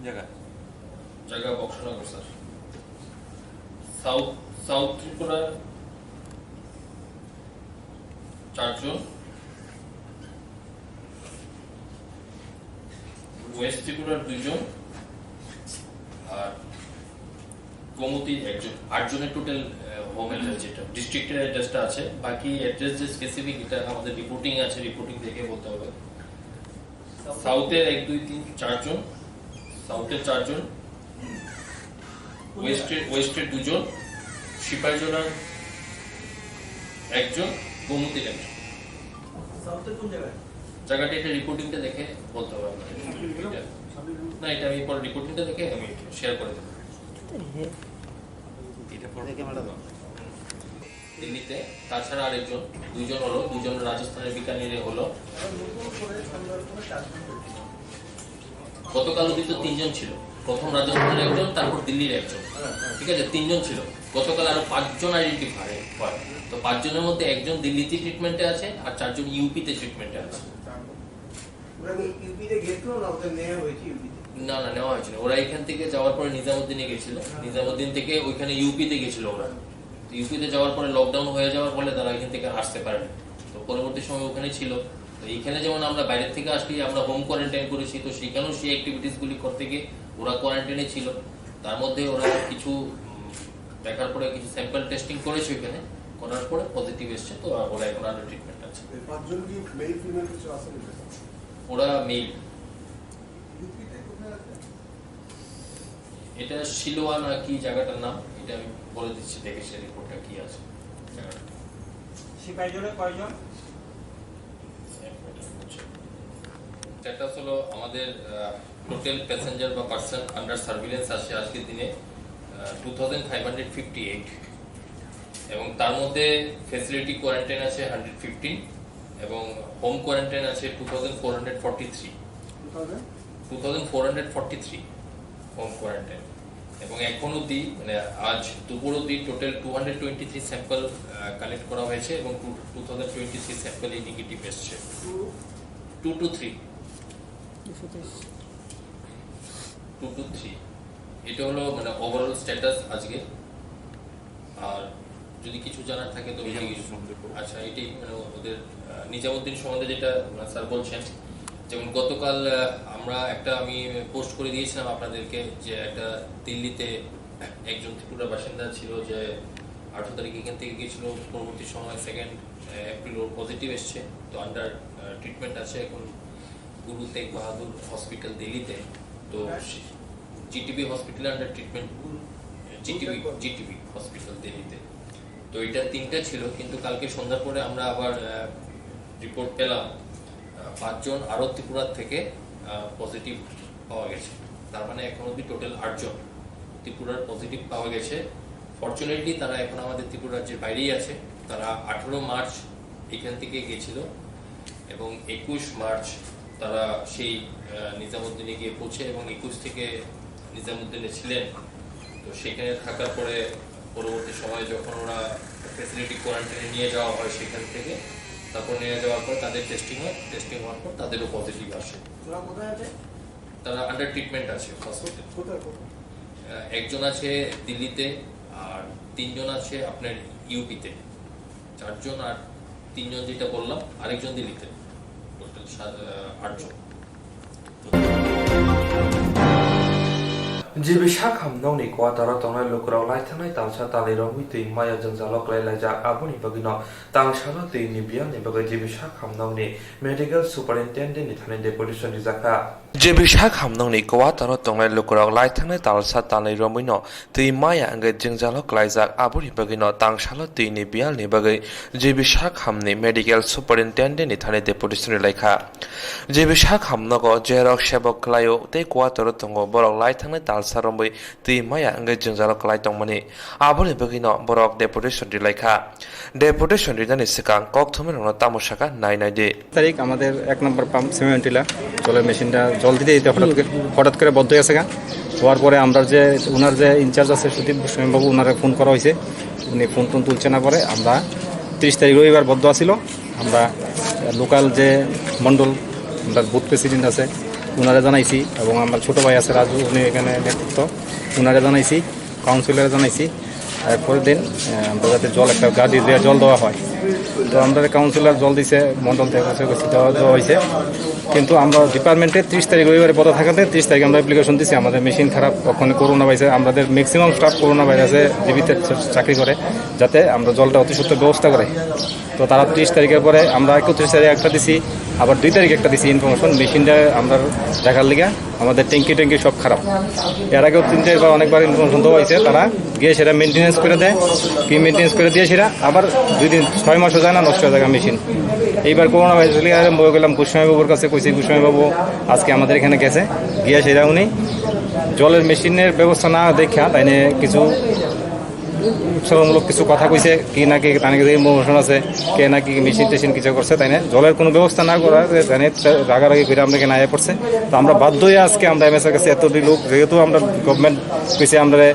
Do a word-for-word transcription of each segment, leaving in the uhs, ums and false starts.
জায়গা জায়গা Boxanagar, sir. South south ত্রিপুরার চারজন, ওয়েস্ট ত্রিপুরার দুইজন, আর গোমতী একজন। আটজনের টোটাল হোম অ্যাড্রেস, যেটা ডিস্ট্রিক্টের অ্যাড্রেসটা আছে। বাকি অ্যাড্রেস যে স্পেসিফিক, এটা আমাদের রিপোর্টিং আছে, রিপোর্টিং দেখে বলতে হবে। সাউথের এক, দুই, তিন, চারজন, সাউথের চারজন, ওয়েস্টের ওয়েস্টের দুজন, সিপাহীজলার একজন, গোমতীর একজন। সাউথের কোন জায়গায়? জায়গাটা, এটা রিপোর্টিংটা দেখে বলতে হবে আপনাকে। এটা, না, এটা আমি পরে রিপোর্টিংটা দেখে আমি শেয়ার করে দেবো। এটা পরে দেখে ম্যাডাম। দিল্লিতে, তাছাড়া আরেকজন, দুইজন হলো, দুইজন রাজস্থানের বিকানেরে হলো। গতকাল অবধি তো তিনজন ছিল, প্রথম রাজস্থানের একজন, তারপর দিল্লির একজন, ঠিক আছে, তিনজন ছিল। গতকাল আরো পাঁচজন আইডেন্টিফাই হয়। তো পাঁচজনের মধ্যে একজন দিল্লিতে ট্রিটমেন্টে আছে, আর চারজন ইউপিতে ট্রিটমেন্টে আছে। ওরা কি ইউপিতে গেছিল না ওদের নেওয়া হয়েছে ইউপিতে? না, না, নেওয়া হয়েছিল। ওরা এখান থেকে যাওয়ার পরে নিজামুদ্দিনে গেছিল, নিজামুদ্দিন থেকে ওইখানে ইউপিতে গেছিল ওরা। তো ইউপিতে যাওয়ার পরে লকডাউন হয়ে যাওয়ার ফলে তারা এখান থেকে আসতে পারেনি। তো পরবর্তী সময় ওখানে ছিল। তো এখানে যেমন আমরা বাইরের থেকে আসলে আমরা হোম কোয়ারেন্টাইন করেছি, তো সেখানেও সেই অ্যাক্টিভিটিসগুলি করতে গিয়ে ওরা কোয়ারেন্টাইনে ছিল। তার মধ্যে ওরা কিছু, উম, দেখার পরে কিছু স্যাম্পল টেস্টিং করেছে ওইখানে, করার পরে পজিটিভ এসছে, তো ওরা এখন আন্ডার ট্রিটমেন্ট আছে। এই পাঁচজন কি মেল ফিমেল কিছু আছে নাকি, স্যার? ওরা মেল। ইউপিতে কোথায় আছে? এটা শিলোয়া না কি জায়গাটার নাম, এটা আমি বলে দিচ্ছি, দেখে সে রিপোর্টটা কি আছে জায়গাটা। সিপাহীজলা কয়জন? স্ট্যাটাস হলো আমাদের, আহ, টোটাল প্যাসেঞ্জার বা পার্সন আন্ডার সার্ভিলেন্স আছে আজকের দিনে, ah, two thousand five hundred fifty eight, এবং তার মধ্যে ফ্যাসিলিটি কোয়ারেন্টাইন আছে হান্ড্রেড ফিফটিন এবং হোম কোয়ারেন্টাইন আছে two thousand four hundred forty three. Two thousand? Two thousand four hundred forty three home quarantine. এবং এখন অবধি, মানে, আজ দুপুর অবধি total two hundred twenty three sample collect করা হয়েছে এবং two two thousand twenty three স্যাম্পলই নেগেটিভ এসছে। Two two three. Two two three. এটা হলো, মানে, ওভারঅল স্ট্যাটাস আজকে। আর যদি কিছু জানার থাকে তো এই যে জিজ্ঞেস করুন। আচ্ছা, এটাই, মানে, ওদের, আহ, নিজামুদ্দিন সম্বন্ধে যেটা, আহ, স্যার বলছেন, যেমন গতকাল, আহ, আমরা একটা, আমি পোস্ট করে দিয়েছিলাম আপনাদেরকে, যে একটা দিল্লিতে একজন ত্রিপুরা বাসিন্দা ছিল, যে আঠারো তারিখ এখান থেকে গিয়েছিল, পরবর্তী সময় সেকেন্ড এপ্রিল ওর পজিটিভ এসছে, তো আন্ডার ট্রিটমেন্ট আছে এখন গুরু তেগ বাহাদুর হসপিটাল দিল্লিতে। তো GTB hospital under treatment, GTB GTB hospital দিল্লিতে। তো এটা তিনটা ছিল, কিন্তু কালকে সন্ধ্যার পরে আমরা আবার রিপোর্ট পেলাম, আহ, পাঁচজন আরও ত্রিপুরা থেকে পজিটিভ পাওয়া গেছে। তার মানে এখন অবধি টোটাল আটজন ত্রিপুরার পজিটিভ পাওয়া গেছে। ফর্চুনেটলি তারা এখন আমাদের ত্রিপুরা রাজ্যের বাইরেই আছে। তারা আঠারো মার্চ এখান থেকে গেছিল এবং একুশ মার্চ তারা সেই, আহ, নিজামুদ্দিনে গিয়ে পৌঁছে এবং একুশ থেকে নিজামুদ্দিনে ছিলেন। তো সেখানে থাকার পরে পরবর্তী সময়ে যখন ওরা ফ্যাসিলিটি কোয়ারেন্টাইনে নিয়ে যাওয়া হয় সেখান থেকে, তারপর নিয়ে যাওয়ার পর তাদের টেস্টিং হয়, টেস্টিং হওয়ার পর তাদেরও পজিটিভ আসে। ওরা কোথায় আছে? তারা আন্ডার ট্রিটমেন্ট আছে হসপিটাল। কোথায়, কোথায়? আহ, একজন আছে দিল্লিতে, আর তিনজন আছে আপনার ইউপিতে, চারজন, আর তিনজন যেটা বললাম, আরেকজন দিল্লিতে। টোটাল সাত, আহ, আটজন। G B Sakham nokni kwataro tongnai lukurok laithangnai talsa talwi romwi twi maya jwngjalo kwlai laijak, aboni bagwino tangsalo twini biyangni bagwi G B Sakham nokni medical superintendent ni thani deputation rijak kha. G B Sakham nokni kwataro tongnai lukurok laithangnai talsa talwi romwino twi maya wngwi jwngjalo kwlaijak, aboni bagwino tangsalo twini biyalni bagwi G B Sakhamni medical superintendent ni thani deputation rijak kha. G B Sakham nogo jerok sebok kwlaio tei kwataro tongo, borok laithangnai talsa romwi twi maya wngwi jwngjalo kwlai tongmani, aboni bagwino borok deputation rijak kha. Deputation rijani swkang kokthumrokno tamo sakha nai nai di. তারিখ আমাদের এক নম্বর pump cement টিলা জলের মেশিনটা জল দিতে দিতে হঠাৎ করে, হঠাৎ করে বন্ধ হয়ে গেছে গা। হওয়ার পরে আমরা যে ওনার যে ইনচার্জ আছে সুদীপ গোস্বামী বাবু, ওনারে ফোন করা হয়েছে, উনি ফোন টোন তুলছে না। পরে আমরা তিরিশ তারিখ রবিবার বন্ধ আছিল, আমরা লোকাল যে মণ্ডল, আমরা বুথ প্রেসিডেন্ট আছে, ওনারা জানাইছি এবং আমার ছোট ভাই আছে রাজু, উনি এখানে নেতৃত্ব, ওনারা জানাইছি, কাউন্সিলরে জানাইছি। এরপরের দিন আহ, আমরা যাতে জল, একটা গাড়ি দিয়ে জল দেওয়া হয়। তো আমরা কাউন্সিলর জল দিছে, মন্ডল থেকে কাছে কাছে দেওয়া দেওয়া হয়েছে। কিন্তু আমরা ডিপার্টমেন্টে ত্রিশ তারিখ রবিবারে বন্ধ থাকাতে ত্রিশ তারিখ আমরা অ্যাপ্লিকেশন দিছি। আমাদের মেশিন খারাপ, ওখানে করোনা পাইছে, আমাদের ম্যাক্সিমাম স্টাফ করোনা ভাইরাসে জীবিত চাকরি করে, যাতে আমরা জলটা অতি সত্বর ব্যবস্থা করে। তো তারা ত্রিশ তারিখের পরে আমরা একত্রিশ তারিখ একটা দিছি, আবার দুই তারিখ একটা দিছি ইনফরমেশন, মেশিনটা আমরা দেখার লিগে আমাদের ট্যাঙ্কি ট্যাঙ্কি সব খারাপ। এর আগেও তিন চারবার অনেকবার ইনফরমেশন দেওয়া হয়েছে, তারা গিয়ে সেটা মেনটেন্যান্স করে দেয়, কি মেনটেন্যান্স করে দিয়ে সেটা আবার দুই দিন, ছয় মাসও যায় না, নষ্ট হয়ে যায় মেশিন। এইবার করোনা ভাইরাস লিগে আরম্ভ হয়ে গেলাম গোস্বামী বাবুর কাছে, কইছি গোস্বামী বাবু আজকে আমাদের এখানে গেছে, গিয়ে সেটা উনি জলের মেশিনের ব্যবস্থা না দেখা তাই নিয়ে কিছু উৎসাহমূলক কিছু কথা কইছে, কি নাকি তার কাছে ইমোশন আছে, কে নাকি মেশিন টেশিন কিছু করছে, তাই না? জলের কোনো ব্যবস্থা না করার, তাই না? রাগারাগি করে আমরা এখানে আয়া পড়ছে। তো আমরা বাধ্য হয়ে আজকে আমরা এমএসএর কাছে এত লোক, যেহেতু আমরা গভর্নমেন্ট কইছে আমরা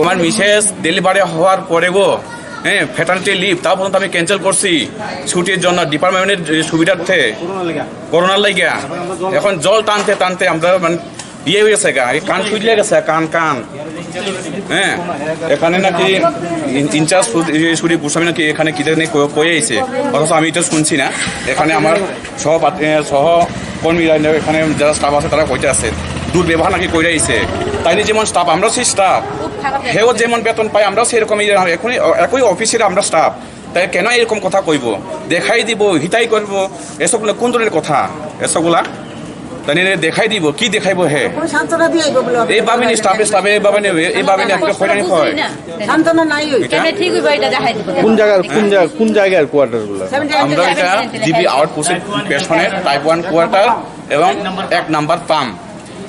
আমার মিসেস ডেলিভারি হওয়ার পরেও, হ্যাঁ, ফ্যাটার্নিটি লিভ, তা পর্যন্ত আমি ক্যান্সেল করছি ছুটির জন্য, ডিপার্টমেন্টের সুবিধার্থে, করোনার লাগিয়া। এখন জল টানতে টানতে আমরা মানে ইয়ে হয়ে গেছে গা, এই কান খুলে গেছে, কান, কান। হ্যাঁ, এখানে নাকি ইন-, ইনচার্জ সুধ-, এই সুদীপ গোস্বামী নাকি এখানে কি জানি কয়ে, কয়ে আইছে, অথচ আমি এটা শুনছি না। এখানে আমার সহপাঠী, এ, সহকর্মীরা, এখানে যারা স্টাফ আছে, তারা কইতে আছে, দুর্ব্যবহার নাকি কইরা আইছে। তাইনি যেমন স্টাফ, আমরাও সেই স্টাফ। খুব খারাপ লাগছে। হেও যেমন বেতন পায়, আমরাও সেরকমই, একই, একই অফিসের আমরা স্টাফ। তাই কেন এরকম কথা কইব? দেখাই দিব, হিতাই করব, এসব কোন ধরনের কথা? এসবগুলা তাইনি দেখাই দিব, কি দেখাইব হে? কোনো সান্ত্বনা দিয়ে আইব বলে। এইভাবে নি স্টাফে, স্টাফে এইভাবে নি, এইভাবে নি একটা হয়রানি হয়। সান্ত্বনা নাই ওই। এটা? এটা ঠিক হইব, এটা দেখাই দিব। কোন জায়গার, কোন জায়গা, কোন জায়গার কোয়ার্টার গুলো? আমরা এটা জিবি আউটপোস্টের পেছনে টাইপ ওয়ান কোয়ার্টার এবং এক নাম্বার পাম্প।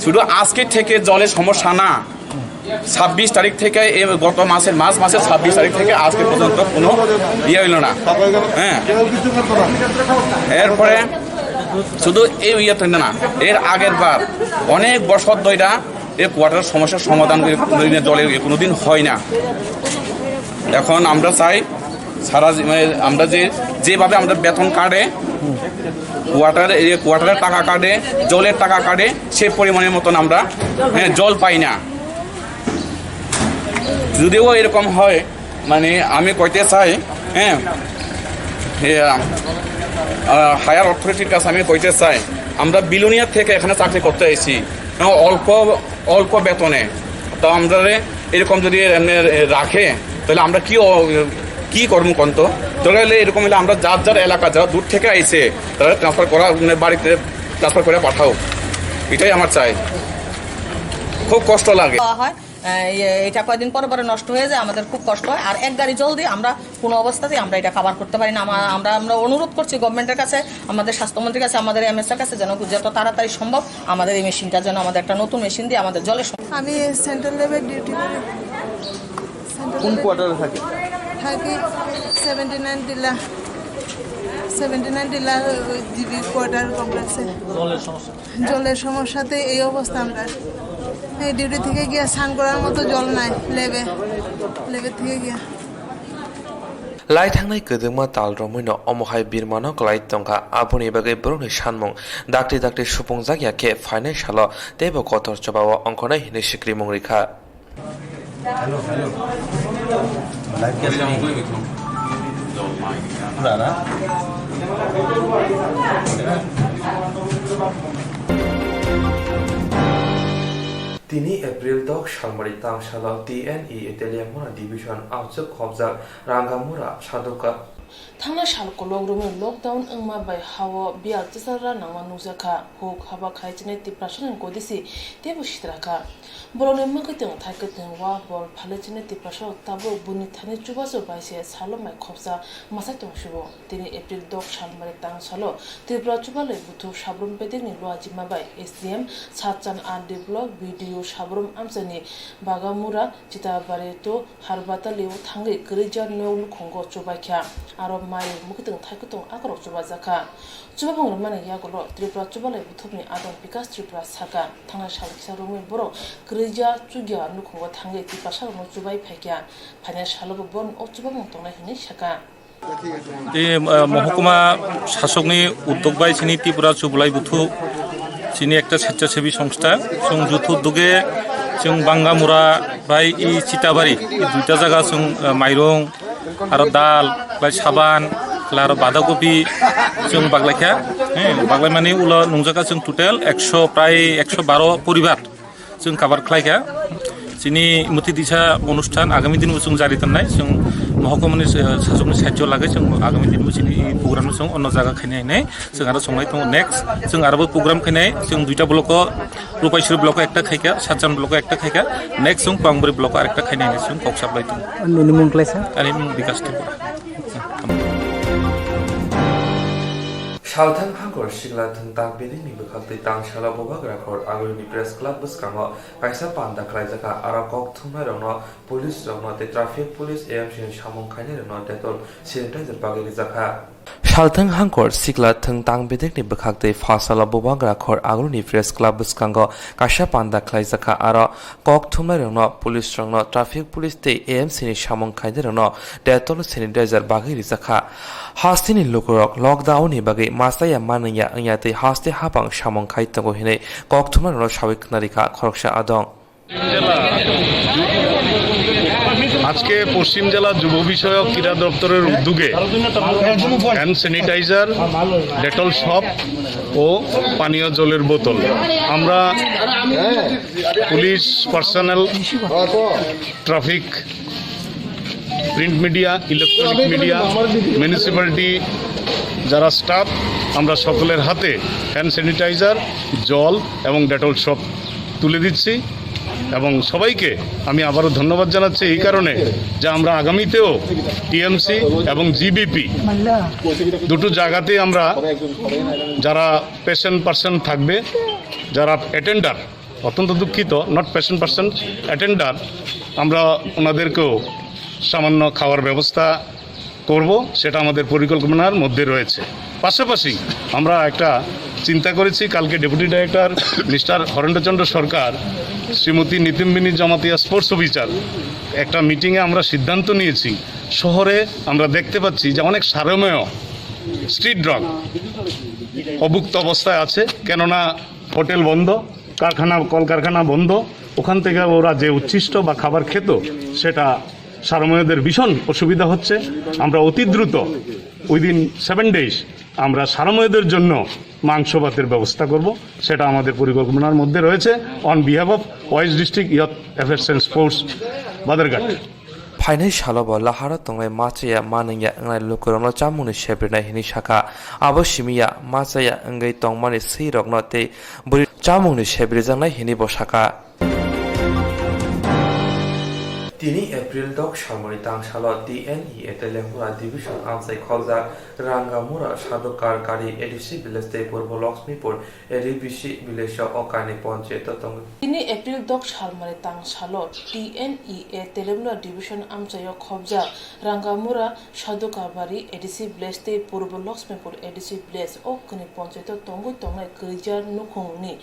শুধু আজকে থেকে জলের সমস্যা না, ছাব্বিশ তারিখ থেকে, এই গত মাসের, মার্চ মাসের ছাব্বিশ তারিখ থেকে আজকে পর্যন্ত কোনো ইয়ে হইল না। হ্যাঁ, এরপরে শুধু এই ইয়ে তো না, এর আগের বার অনেক বছর ধরে এই কোয়ার্টার সমস্যার সমাধান করে কোনোদিন দলে কোনোদিন হয় না। এখন আমরা চাই সারা জী-, মানে আমরা যে, যেভাবে আমরা বেতন কাটে, কোয়ার্টার, এই কোয়ার্টারের টাকা কাটে, জলের টাকা কাটে, সে পরিমাণের মতন আমরা, হ্যাঁ, জল পাই না। যদিও এরকম হয়, মানে আমি কইতে চাই, হ্যাঁ, এ, আহ, হায়ার অথরিটির কাছে আমি কইতে চাই, আমরা বিলোনিয়া থেকে এখানে চাকরি করতে এসেছি, এবং অল্প, অল্প বেতনে। তো আমরা এরকম যদি এমনি রাখে, তাহলে আমরা কি অ-, কি করবো কোন তো? দরকার হলে এরকম হলে আমরা যার যার এলাকা, যারা দূর থেকে আইছে, তারা ট্রান্সফার করা, মানে বাড়িতে ট্রান্সফার করে পাঠাও, এটাই আমার চাই। খুব কষ্ট লাগে। দেওয়া হয়, আহ, ইয়ে, এটা কয়দিন পরে পরে নষ্ট হয়ে যায়, আমাদের খুব কষ্ট হয়। আর এক গাড়ি জল দিয়ে আমরা কোনো অবস্থাতেই আমরা এটা কাভার করতে পারি না। আমা-, আমরা, আমরা অনুরোধ করছি গভর্নমেন্টের কাছে, আমাদের স্বাস্থ্যমন্ত্রীর কাছে, আমাদের এমএসএর কাছে, যেন যত তাড়াতাড়ি সম্ভব আমাদের এই মেশিনটা, যেন আমাদের একটা নতুন মেশিন দিয়ে আমাদের জলের সম- আমি সেন্ট্রাল লেভেল ডিউটি করি। সেন্ট্রাল কোন লেভেল কোয়ার্টারে থাকে? থাকি সেভেন্টি নাইন টিলা, সেভেন্টি নাইন টিলা জিবি কোয়ার্টার কমপ্লেক্সে। জলের সমস্যা। জলের সমস্যাতে এই অবস্থা আমরা। এই ডিউটি থেকে গিয়া স্নান করার মতো জল নাই লেবে, লেবে থেকে গিয়া। Lai thangnai kwdwkma tal romwino omo hai birmano klai tongkha, aboni bagwi borokni sanmung dakti dakti supungjak ya khe phainai salo teibo kotor chobao ongkhornai hinwi swkrimung rikha. Hello, hello. Live cast ni. Pura na? Tini April dok salmari tang salo T N E Italian Mura Division amchuk khobjak Rangamura Saduka. Thangnai sal kolok romwi lockdown wngma bai hao biyal chwchara nangma nukjakha. Huk haba khai chinai Tiprasani godisi teibo sitra kha. Borokni mwkhwtwng thai kwthwng wa bol phalwi chinai Tiprasarok tabuk buini thani chubachu bai se salo mai khopsa mwsai tongsibo. Tini April dok salmari tang salo Tripura Chubalai Buthuk Sabrum bedekni luajima bai S D M Satchan R D Block, B D O Sabrum amchaini Bagamura Chitabari to Harbatalio thangwi kwrwija nok nukhungo chubaikha, aro mai mwkhwtwng thai kwthwng akorok chubajakha. Chubamung rwmani yagulo Tripura Chubalai Buthukni adong Bikas Tripura sakha, thangnai sal kisa romwi borok kwrwija chukya nukhungo thangwi Tiprasarokno chubai phaikha, phainai salobo borokni o chubamung tongnai hwnwi sakha. Tei, uh, mohokuma sasokni uddog bai chini Tripura Chubalai Buthuk Chini ekta swechasebi songstha, chwng juthuk duge chwng Bangamura bai i Chitabari, i duita jaga chwng, eh, mairung, aro dal, bai saban, aro badakopi chwng baglaikha. Eh, baglaimani ulo nungjaka chwng total ekso, prai ekso baro poribar chwng cover khlaikha. Chini muti disa onusthan agami din bo chwng jari tongnai, chwng mohokuma ni, eh, sajwk ni sahajyo lagwi chwng agami din bo chini program no chwng onno jaga khainai hinwi chwng aro songlai tongo. Next chwng aro bo program khainai, chwng duita block o, Rupaisuri block o ekta khaikha, Satchan block o ekta khaikha, next chwng Pangbri block o arekta khainai hinwi chwng kok saplai tongo. Nini mung khlaisa? Ani mung Bikas Tripura. Salthang Hangkor Sikla Thwng Tang Bedekni bwkhaktwi tang salo Bubagra Khor Agulini Press Club bwskango kaisa panda khlaijakha, aro kok thumnairokno, police rokno tei traffic police, A M C ni samung khainairokno Dettol sanitizer bagwi rijakha. Salthang Hangkor Sikla Thwng Tang Bedekni bwkhaktwi pha salo Bubagra Khor Agulini Press Club bwskango kaisa panda khlaijakha, aro kok thumnairokno, police rokno, traffic police tei A M C ni samung khainairokno Dettol sanitizer bagwi rijakha. Hasteni lukurok lockdown ni bagwi machaya manwngya wngya tei haste hapang samung khai tongo hinwi kok thumnairokno sawi khwnarikha khoroksa adong. আজকে পশ্চিম জেলা যুব বিষয়ক ক্রীড়া দপ্তরের উদ্যোগে hand sanitiser, Dettol Surf ও পানীয় জলের বোতল আমরা police personnel, traffic, print media, electronic media, municipality যারা স্টাফ, আমরা সকলের হাতে হ্যান্ড স্যানিটাইজার, জল এবং ডেটল সার্ফ তুলে দিচ্ছি। এবং সবাইকে আমি আবারও ধন্যবাদ জানাচ্ছি এই কারণে যে আমরা আগামীতেও টিএমসি এবং জিবিপি দুটো জায়গাতেই আমরা যারা পেশেন্ট পার্সন থাকবে, যারা অ্যাটেন্ডার, অত্যন্ত দুঃখিত, নট পেশেন্ট পার্সন, অ্যাটেন্ডার, আমরা ওনাদেরকেও সামান্য খাওয়ার ব্যবস্থা করব, সেটা আমাদের পরিকল্পনার মধ্যে রয়েছে। পাশাপাশি আমরা একটা চিন্তা করেছি, কালকে ডেপুটি ডাইরেক্টর মিস্টার হরেন্দ্রচন্দ্র সরকার, শ্রীমতী নিতিনবিনি জমাতিয়া স্পোর্টস অফিসার, একটা মিটিংয়ে আমরা সিদ্ধান্ত নিয়েছি, শহরে আমরা দেখতে পাচ্ছি যে অনেক সারমেয় স্ট্রিট ডগ অভুক্ত অবস্থায় আছে, কেননা হোটেল বন্ধ, কারখানা, কলকারখানা বন্ধ, ওখান থেকে ওরা যে উচ্ছিষ্ট বা খাবার খেত, সেটা সারমেয়দের ভীষণ অসুবিধা হচ্ছে। আমরা অতি দ্রুত, উইদিন সেভেন ডেজ, আমরা সারমেয়দের জন্য মাংস ভাতের ব্যবস্থা করব, সেটা আমাদের পরিকল্পনার মধ্যে রয়েছে। On behalf of West District Youth Affairs and Sports, Badharghat. Phainai salo bo laharo tongnai machaya manwngya wngnai lukurokno chamungni sebrinai hinwi sakha. Abo simi ya machaya wngwi tongmani swirokno tei bwrwi chamungni sebrijaknai hinwi bo sakha. Tini April dok salmani tang salo T N E A Telangana Division amchai kholjak Rangamura Sadhu Karkari A D C village tei Purbo Lakshmipur A D C village o kainwi ponchayat o tongo. Tini April dok salmani tang salo T N E A Telangana Division amchai o khobjak Rangamura Sadhu Karkari A D C village tei Purbo Lakshmipur A D C village o kwnwi ponchayat o tongwi tongnai kwrwija nukhungni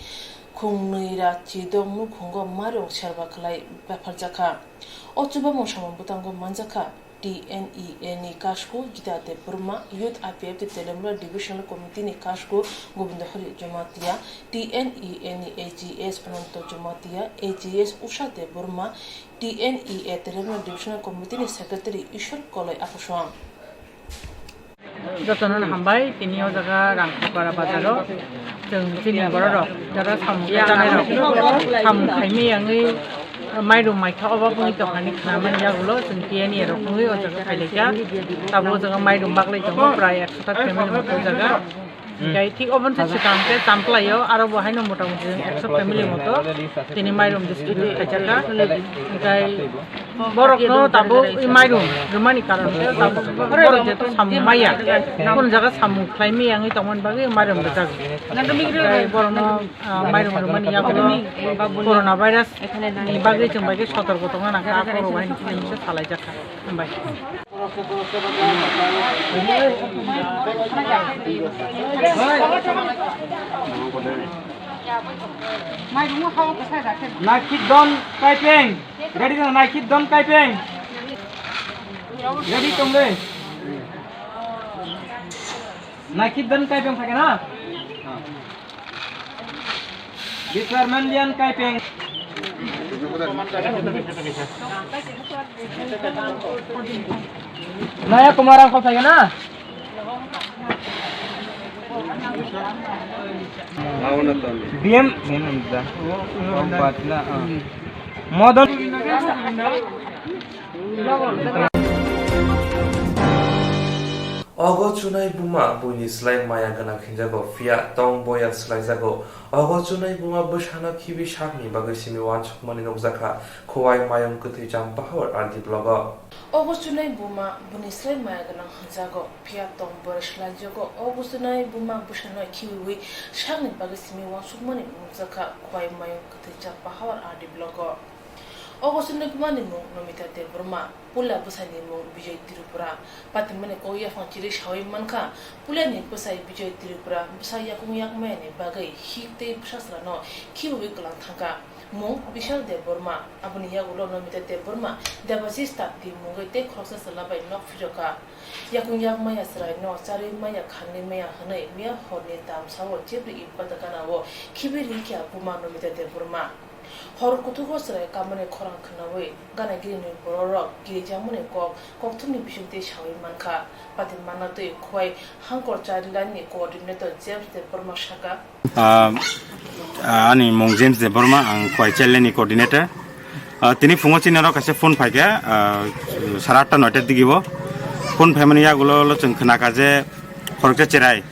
khungnwi ra chidok nukhungo mairung serba khlai bepharjakha. O chubamung samung bwtango manjakha T N E A ni kasku Gita Debbarma, Youth I P F T Telangana Divisional Committee ni kasku Gobindo Hari Jamatia, T N E A ni A G S Ananto Jamatia, A G S Usha Debbarma, T N E A Telangana Divisional Committee ni Secretary Ishwar Koloi Akusong. Jotono hambai, tini o jaga Rangkhupara bazaro chwng chini bororok jara samung khainai rok samung khaimwi yangwi mairum maikha obo wngwi tongkha hinwi khna mani yagulo chwng T N E A rok wngwi o jaga phailaikha. Tabuk o jaga mairum baklai tongo, prai ekso ta family moto o jaga. Hinkhe thik oboni se swkang khe Champlaio aro bo haino motamuti ekso family moto tini mairum distribute khaijakha. Hinkhe borokno tabuk mairum rwmani karon khe tabuk borok jeto samung maya, kunu jaga samung khlaimaya wngwi tongmani bagwi mairum rwjak. Hinkhe borokno, ah, mairum rwmani yagulo corona virus ni bagwi chwng bai khe sotorko tongna nangkha, aphuru bo haino khe salaijak kha. Hambai. Naikit don kaipeng. Ready dong. Ready tong le. Naikit don kaipeng thake na? Biswar Mandian Kaipeng. Naya Kumar ang kosai na? B M, B M da. Modon. Ogo chunai buma buini slai maya gwnang hinjago, phiya tong boya swlaijago. Ogo chunai buma bwsano khibi sakni bagwi simi uansukmani nukjakha, Khowai Mayung Kwthwi Champahor R D blogo. Ogo chunai buma buini slai maya gwnang hinjago, phiya tong boya swlaijago. Ogo chunai buma bwsano khibiwi sakni bagwi simi uansukmani nukjakha, Khowai Mayung Kwthwi Champahor R D blogo. Ogo chunai bumani mung Nomita Debbarma, puila bwsaini mung Bijoy Tripura. Patimani kok yaphang chiri sawi mankha, puilani bwsai Bijoy Tripura bwsa yakung yakmayani bagwi hik tei bwsajlano khibiwi kwlang thangkha. Mung Bishal Debbarma, aboni yagulo Nomita Debbarma, Debajit Tapti mungwi tei khoroksa chwla bai nok phirokha. Yakung yakmaya chwraino charwi maya khanwi maya hwnwi miya horni tamsao chebri itbata ganao khibi rikha buma Nomita Debbarma. Hor kuthugo chwrai kamani khorang khwnawi ganagini bororok kirijakmani kok kokthumni bisingtwi sawi mankha. Patimana twi Khowai Hangkor Childline ni coordinator James Debbarma saka. Ah, ah, ani mung James Debbarma, ang Khowai Childline ni coordinator. Ah, tini phungo chini oro kaisa phone phaikha, ah, sara atta noita digibo. Phone phaimani yagulo lo chwng khnakha je khoroksa cherai.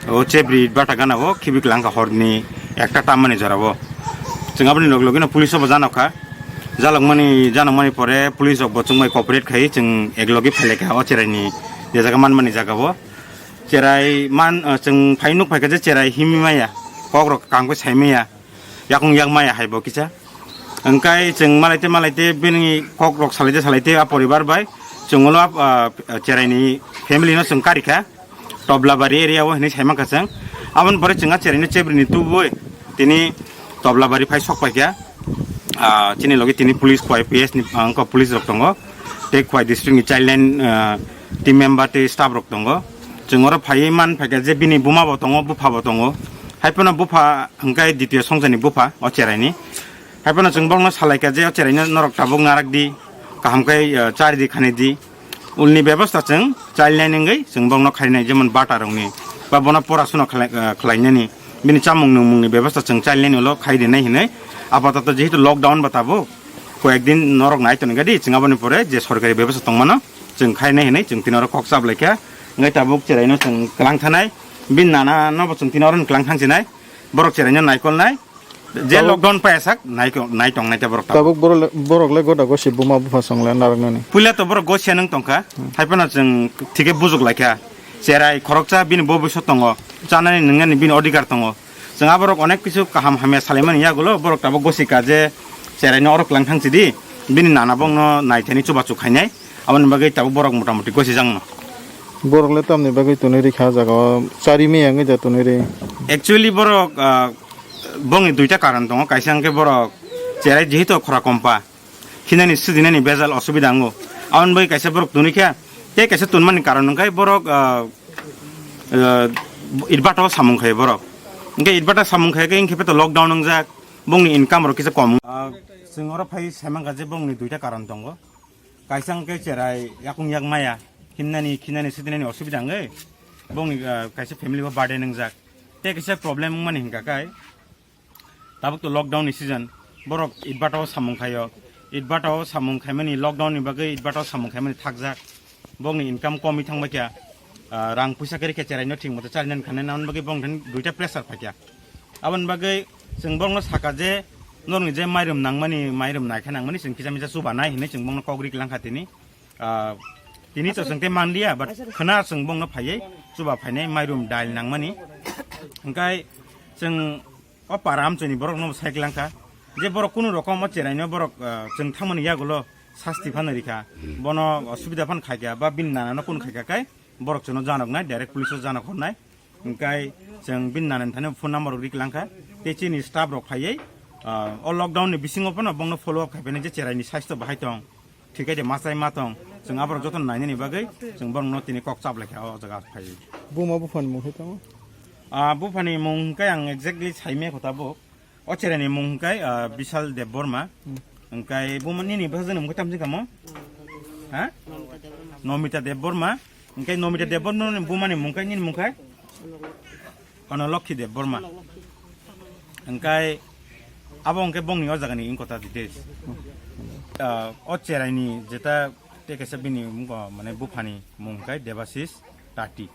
O chebri bata gana o khibi kwlangkha horni ekta tammani jorao. Chwng aboni log logino police o bo janokha. Jalokmani, janokmani pore police rok bo chwngbai cooperate khai chwng ek logi phailaikha o cheraini je jaga manmani jagao. Cherai man, ah, chwng phai nuk phaikha je cherai himwi maya, kokrok kangkhe saimaya, yakung yakmaya hai bo kisa. Hwnkhe chwng malaite malaite bini kokrok salaite salaite a poribar bai chwng ulo, ah, cheraini family no chwng karikha. Toblabari area o hinwi saimankha chwng. Aboni pore chwng a cheraino chebrini tubui tini Toblabari phai sok paikha. Ah, chini logi tini police Khowai P S ni, ah, wngkha police rok tongo. Tei Khowai district ni childline, ah, team member tei staff rok tongo. Chwng oro phaiwi man phaikha je bini buma bo tongo, bupha bo tongo. Haiphano bupha hwnkhe ditiyo songchani bupha o cheraini. Haiphano chwng bokno salaikha je o cheraino norok tabuk narak di, kaham khe, ah, chari di, khani di. Ulni bebostha chwng childline wngwi chwng bokno khainai, jemon bata rokni ba bono porasuna khlai-, ah, khlainani, bini chamung nungmungni bebostha chwng childline ulo khai rinai hinwi. Apatoto jehetu lockdown ba tabuk, koyek din norok nai tongwi gadi, chwng aboni pore je sorkari bebostha tongmano chwng khainai hinwi chwng tini oro kok chap laikha. Wngwi tabuk cheraino chwng kwlang thanai, bini nana no bo chwng tini oro kwlang thang sinai, borok cheraino naikolnai. Je lockdown paiyasak nai ko-, nai tongnai ta borok ta. Tabuk borok le, borok le goda gosi buma bupha song le narwknani. Puila to borok gosia nwng tongkha. Hmm. Haiphano chwng thike bujuk laikha. Cherai khoroksa bini bobiswt tongo. Chanani nwngnani bini odhikar tongo. Chwng a borok onek kisu kaham hamya salaimani yagulo borok tabuk gosika je cherai no oro kwlang thang sidi. Bini nana bongno naithani chubachu khainai. Aboni bagwi tabuk borok motamoti gosijakno. Borok le tamni bagwi tonwi rikha jaga o chari meyang wngwi da tonwi ri. Actually borok, ah, Bongni duita karon tongo, kaisa hwnkhe borok cherai jehetu khora kompa, hinani sujinani bejal osubida wngo, aboni bagwi kaisa borok tonwi kha, tei kaisa tonmani karon hwnkhe borok, ah, ah, itbata o samung khaio borok, hwnkhe itbata samung khaikhe hwnkhe to lockdown wngjak, bongni income rok kisa kom. Ah, chwng oro phai saimankha je bongni duita karon tongo. Kaisa hwnkhe cherai yakung yak maya, himnani, khinani, sitinani osubida wngwi, bongni, ah, kaisa family bo burden wngjak. Tei kaisa problem wngmani hwnkha khe, tabuk to lockdown ni season, borok itbata o samung khaio. Itbata o samung khaimani, lockdown ni bagwi itbata o samung khaimani thakjak. Bongni income komwi thangbai kha, ah, rang puisa kwrwi khe cherai no thik moto charwi nani khanai, aboni bagwi bongni thani duita pressure phaikha. Aboni bagwi chwng bongno saka je norokni je mairum nangmani, mairum naikha nangmani chwng kisa misa chubanai hinwi chwng bongno kok rik langkha tini. Ah, tini to chwng tei manliya, but khwna chwng bongno phaiwi chuba phainai mairum dail nangmani. Hwnkhe chwng o para amchoni borokno bo sai langkha je borok kunu rokom o cheraino borok, ah, chwng thangmani yagulo sasti phano rikha, bono osubida phano khaikha ba bini nanano kunu khaikha khe borok chwngno janoknai, direct police o janok hornai. Hwnkhe chwng bini nanani thani phone number rok rik langkha. Tei chini staff rok phaiwi, ah, o lockdown ni bisingo phano bongno follow up khaiphani je cheraini saisto bahai tong, thik khe je ma chai ma tong, chwng aborok jotono nainani bagwi chwng borokno tini kok chap laikha o jaga phaiwi. Buma buphani mung khe tamo? Ah, buphani mung hwnkhe ang exactly saimaya kho tabuk. O cherai ni mung hwnkhe, ah, Bishal Debbarma. Hmm. Hwnkhe buma nini bwsajwk ni mung khe tamo se kamo? Ha? Nomita Debbarma. Hwnkhe Nomita Debbarma ni buma ni mung khe nini mung khe? Ono Lokhi Debbarma. Hwnkhe abo hwnkhe bongni o jaga ni wngkha ta details. Ah, o cherai ni jeta tei kaisa bini wngkha mane bupha ni mung hwnkhe Debasis Tati.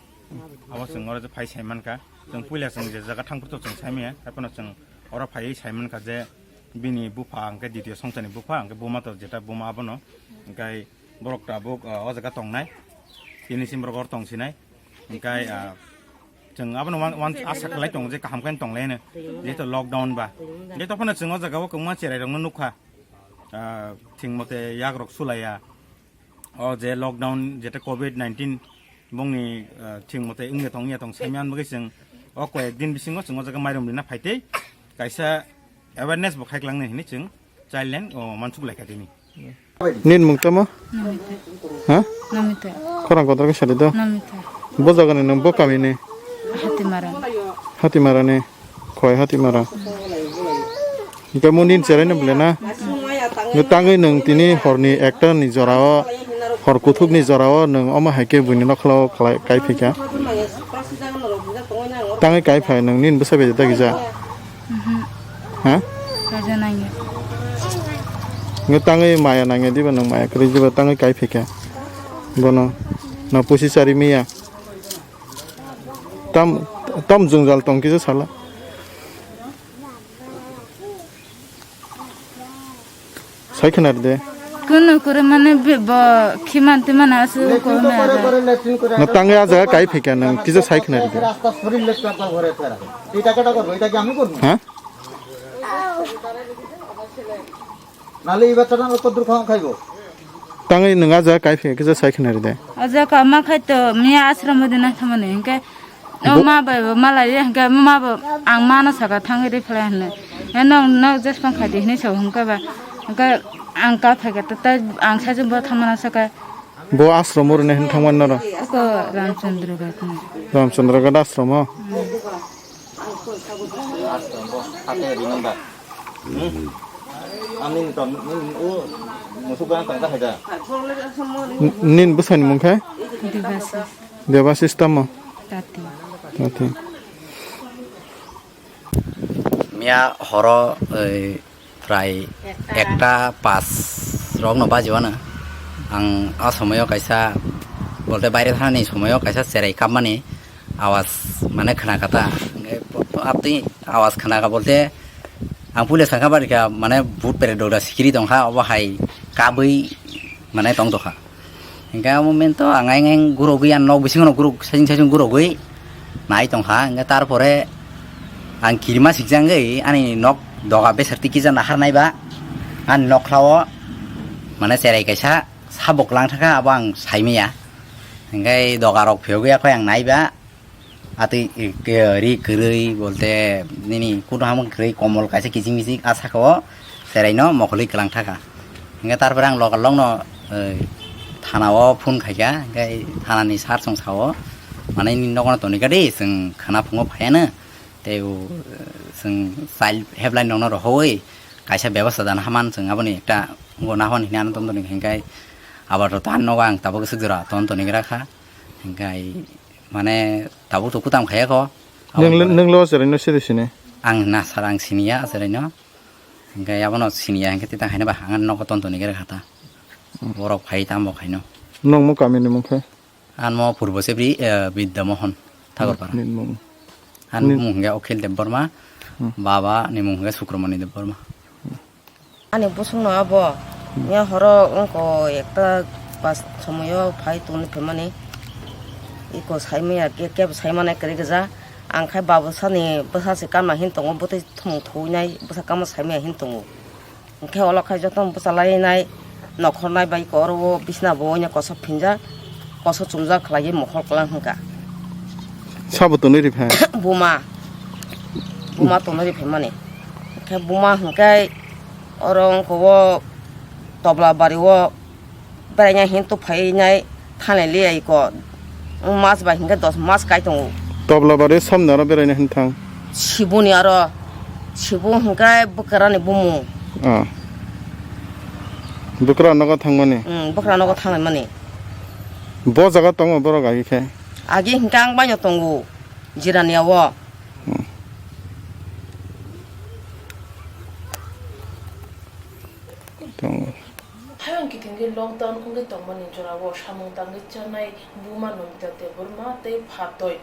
Abo chwng oro je phai sai mankha. Chwng puila chwng je jaga thang phuru chwng sai maya, haiphano chwng oro phaiwi sai mankha je bini bupha hwnkhe ditiyo songchani bupha, hwnkhe buma to jeta buma abono. Hwnkhe borok tabuk, ah, o jaga tongnai. Tini sim borok oro tong sinai. Hwnkhe, ah, chwng abono wan, wan asa khlai tongo je kaham khe tonglaino. Jehetu lockdown ba. Hwnkhe tophano chwng o jaga o kwbangma cherai rokno nukha. Ah, thik mote yak rok sulaiya. O je lockdown, jeta covid nineteen bongni, ah, thik mote wngya tong, wngya tong, saimya bagwi chwng o koyek din bisingo chwng o jaga mairum rina phaitei kaisa awareness bo khaiklangnai hinwi chwng child line o mansuk laikha tini. Nin mung tamo? Namita. Ha? Namita. Khorang kotor khe sadi do? Namita. Bo jaga ni nung bo kami ni? Hatimara. Hatimara ni. Khoi Hatimara. Hingke mo nin cherai no bole na? Nge tangwi nung tini horni ekta ni jora o, hor kuthuk ni jora o nung omo hai khe buini nokla o khlai, kai phi kha. Tangwi kai phai nung nin bwsa bai da gija. Mhm. Ha? Kaisa nangya. Nge tangwi maya nangya diba nung maya kwrwi diba tangwi kai phi kha. Bono no pusi sari miya. Tam, tam jwngjal tong kisa sala. Sai khna de. Kunu kure mane be-, bo khiman timan asu ko me ada. Na tangwi a jaga kai phi kha nung kisa sai khna de. রাস্তা শরীর লেট একবার ঘরে ফেরা। এটা কেটা করবো? এটা কি আমি করবো? Ha? নালে এই বাচ্চাটা আমার কদ্দুর খাওয়া খাইবো? Tangwi nung a jaga kai phi kisa sai khna de. O jaga ma khai to miya ashram o dina thamani hingke o ma bai bo malai ye hingke ma bo ang ma no saka thangwi ri phalai hinwi. He nok nok jes pang khai di hinwi sa hingke ba hingke ang ka phai khe ta ang sa jin bo thamana saka. Bo ashram o rwna hin thangmani noro? Oko Ramchandra Ghat ni. Ramchandra Ghat ashram o? Hmm. Nin bwsani mung khe? Debasis. Debasis tamo? Tati. Tati. Miya horo, eh, prai ekta pas rok no baji wano. Ang a somoyo kaisa bolte baire thani somoyo kaisa cherai kapmani awas mane khna kata. Abdi awas khna ka bolte ang pule sangka barika mane but pere doda sikiri tongkha obo hai kabui mane tong tokha. Hingke o moment o ang ayang ayang gurogwi ang nok bisingo no guruk sajing sajing gurogwi nai tongkha. Hingke tarpore ang kirima sikjangwi ani nok doga besar tiki ja nahar naiba ani nokhlao mane cherai kaisa sabok lang thaka abo ang saimaya. Hingke doga rok phiyogwi akhoi ang naiba. Atwi, eh, ke-, ri kwrwi bolte nini kuno hamung kwrwi komol kaisa kiching miching a saka o cherai no mokolwi kwlang thaka. Hingke tarpore ang local rok no, eh, thana o phone khaika, hingke thana ni sir chwng sao, mane nini nogo no toni kadi, chwng khana phungo phaiya no, tei o, eh, chwng child helpline rok no rohoi kaisa bebasta dana haman chwng aboni ekta ungko nahon hinwi ano tongtoni hingke abar rok to ang nogo ang tabuk swk jora tongtoni gra kha, hingke. Mane tabuk to kutam khaya kho. Nung le, nung lo cherai no siri sini? Ang na sar ang siniya cherai no. Hingke abono siniya hingke tita haino ba ang nogo ton toni gere khata. Hmm. Borok phai tamo khaino. Nung mo kami ni mung khe? An mo Purbo Sebri, eh, Bidya Mohon, Thakurpara. Ni mung. An ni mung hingke Akhil Debbarma, hmm, baba ni mung hingke Sukramani Debbarma. Ani bosongno abo, hmm, ya horo wngko ekta pas somoyo phai tongni phaimani. Iko saimaya ke, kebo saimane kwrwi gwja. Ang khai babosani bwsa se kanma hin tongo, bwtwi thumung thuinai, bwsa kanma saimaya hin tongo. Hwnkhe olo khai jotono bwsa lainai, nokhornai bai iko oro o bisna bo oino koso phinjak. Koso chumjak khlaiwi mokhol kwlang hwnkha. Sabo tonwi ripha? Buma. Buma tonwi riphaimani. Khe buma hwnkhe oro wngkha o Toblabari o beraina hin tuphainai thanai liya iko. Mas bai hwnkhe dos mas kai tongo. Toblabari samni aro beraina hin thang? Siboni aro. Sibo hwnkhe bwkrani bumung. Ah. Bwkra nogo thangmani? Hmm, bwkra nogo thanglaimani. Bo jaga tongo borok agi khe? Agi hwnkhe ang baino tongo, Jirania o. Hmm. Tongo. Hayung kitingwi lockdown wngwi tongmani jorao samung tangwi chanai buma Nomita Debbarma tei phatoi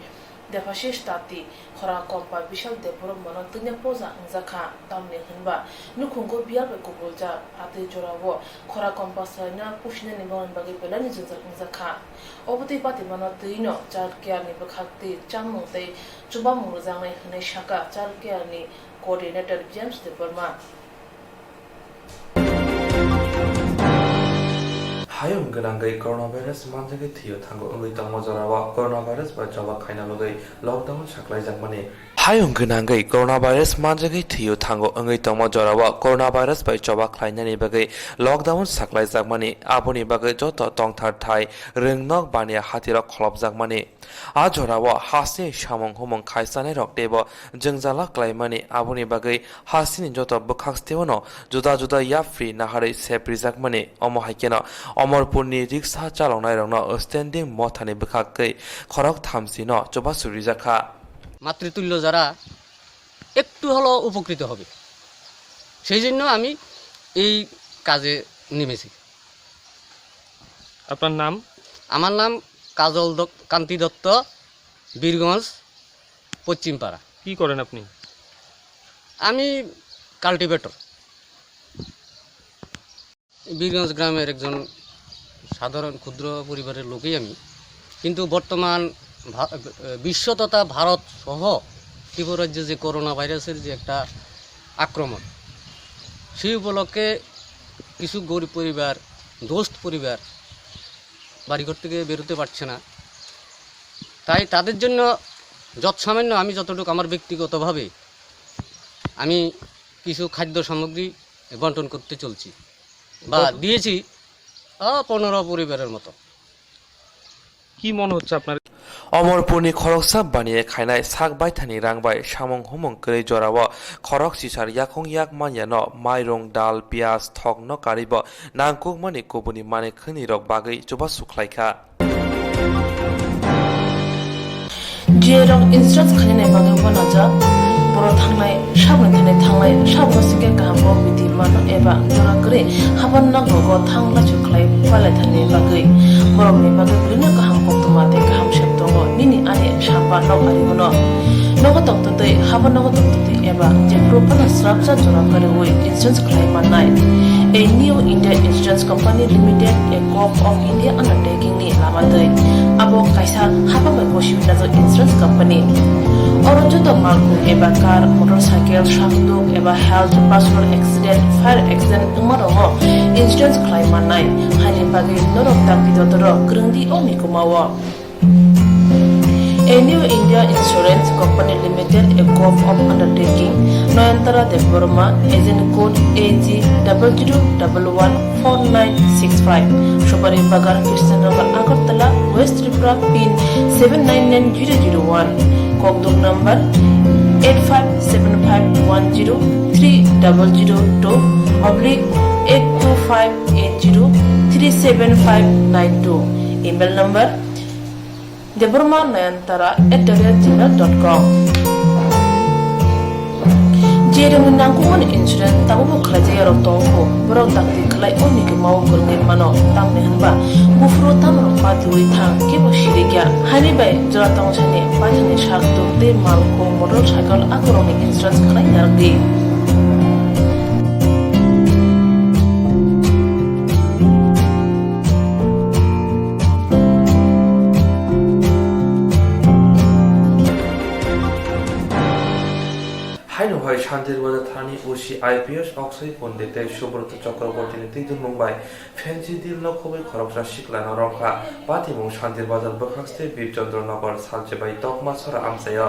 Debashish Tati, khora kompa Bishal Debbarmano twina poja wngjakha, tamni hwnba nukhungo biyal bai kubuljak. Atwi jorao khora kompa swlaina pusinani bongni bagwi belaini jwngjal wngjakha. Obotwi patimano twino child care ni bwkhaktwi chamung tei chubamung rwjaknai hwnwi sakha child care ni coordinator James Debbarma. Hayung gwnangwi coronavirus manjagwi thwio thango wngwi tongma jorao coronavirus bai choba khlaina bagwi lockdown saklaijakmani. Hayung gwnangwi coronavirus manjagwi thwio thango wngwi tongma jorao coronavirus bai choba khlainani bagwi lockdown saklaijakmani, aboni bagwi joto tongthar thai rwngnok baniya hatirok kholopjakmani. A jorao hasteni samung humung khaisanairok teibo jwngjala klaimani, aboni bagwi hasteni joto bwkhaksteo no juda juda yapri naharwi seprijakmani. Omo hai kheno Omorpurni riksa chaloknairokno standing mothani bwkhakgwi khorok thamsino chubachu rijakha. মাতৃতুল্য যারা একটু হলেও উপকৃত হবে, সেই জন্য আমি এই কাজে নেমেছি। আপনার নাম? আমার নাম কাজল দত-, কান্তি দত্ত, বীরগঞ্জ পশ্চিমপাড়া। কি করেন আপনি? আমি কাল্টিভেটর। বীরগঞ্জ গ্রামের একজন সাধারণ ক্ষুদ্র পরিবারের লোকই আমি, কিন্তু বর্তমান ভা-, বিশ্ব তথা ভারত সহ ত্রিপুরা রাজ্যে যে করোনা ভাইরাসের যে একটা আক্রমণ, সেই উপলক্ষে কিছু গরিব পরিবার, দোস্ত পরিবার বাড়িঘর থেকে বেরোতে পারছে না, তাই তাদের জন্য যৎসামান্য আমি যতটুকু আমার ব্যক্তিগতভাবে আমি কিছু খাদ্য সামগ্রী বন্টন করতে চলছি বা কত- দিয়েছি, আহ, পনেরো পরিবারের মতো। কি মনে হচ্ছে আপনার? Omorpurni khoroksa baniya khainai sak baithani rang bai samung humung kwrwi jorao khorok chisar yakung yak manyano mairung, dal, piyaj, thokno karwibo nangkukmani kubuni manwi khwnirok bagwi chubachu khlaikha. Jerok insurance khainani bagwi uanajak, borok thangnai sabni thani thanglai, sabno singkhe kaham kok bidi mano eba jora kwrwi haban nok rogo thang lachu khlai palai thani bagwi. Borokni bagwi belino kaham koktwma tei kaham sep tongo, nini ani samba nok ari uno. Nogo tongtwtwi, haban nogo tongtwtwi eba jephuru phano srapsa jora kwrwi insurance khlai mannai. A New India Insurance Company Limited, a Corp of India undertaking ni lama twi. Abo kaisa hapang bai bosi najak insurance company. Oro joto malkhung eba car, motorcycle, sakduk eba health, personal accident, fire accident wngma rokno insurance khlai mannai. Haini bagwi norok dakti dotoro kwrwng di o mikuma o. A New India Insurance Company Limited, a Corp of Undertaking, Noyantara Debbarma, agent code A G double zero double one four nine six five, Supari Bagan, Krishnanagar, Agartala, West Tripura, pin seven nine nine zero zero one, Kokduk number eight five seven five one zero three double zero two oblique eight two five eight zero three seven five nine two, email number Debbarma Nayantara at the rate gmail dot com. Jerokni nangkukmani insurance tabukbo khlaijak yarok tongo, borok dakti khlai o mikuma o kwrwngwi mano, tamni hwnba buphuru tamrok patiui thang kebo sirikya. Haini bai jora tongthani paithani sak tuk tei malkhung motorcycle akorokni insurance khlai narwkdi. Haino hai Shantir Bazar thani O C I P S Akshay Pondit tei Subroto Chakrabortini twidulmung bai Fancy Deal no khobwi khoroksa siklano romkha. Patimung Shantir Bazar bwkhakste Bir Chandra Nagar salchibai Tokma Sora amchaio.